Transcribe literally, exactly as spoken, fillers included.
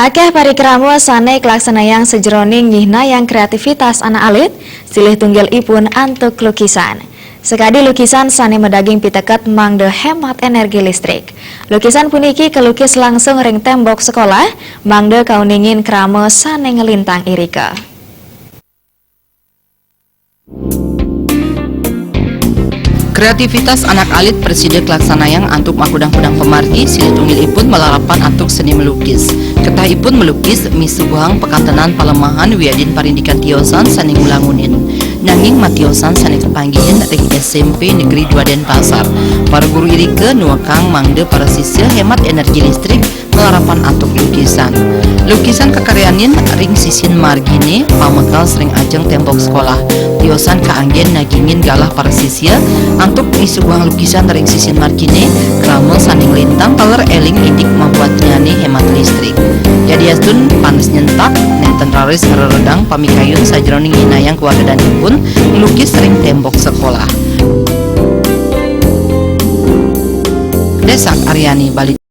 Akéh parikrama sané kalaksanayang sajeroning nyihnayang kreativitas anak alit, silih tunggilipun antuk lukisan. Sakadi lukisan sané madaging piteket mangda hémat energi listrik. Lukisan puniki kalukis langsung ring témbok sekolah, mangda kauningin krama sané nglintang irika. Kreativitas anak alit prasida kalaksanayang antuk makudang-kudang pamargi, silih tunggilipun malarapan antuk seni melukis. Ketahipun melukis misuguhang pakantenan palemahan wiadin parindikan tiosan sané ngulangunin. Nanging matiosan sané kapanggihin ring S M P Negeri Dua Denpasar. Para guru irika nuekang mangda para sisya hémat energi listrik malarapan antuk lukisan. Lukisan kakaryanin ring sisin marginé, pamekal ring ajeng témbok sekolah. Tiosan kaanggén nagingin galah para sisya antuk misuguhang lukisan ring sisin marginé, krama sané nglintang taler éling indik mabuatnyané hémat listrik. Yadiastun panas nyentak, nénten raris ngreredang pamikayun sajeroning nyihnayang kawardanipun nglukis ring témbok sekolah. Désak Aryani, Bali.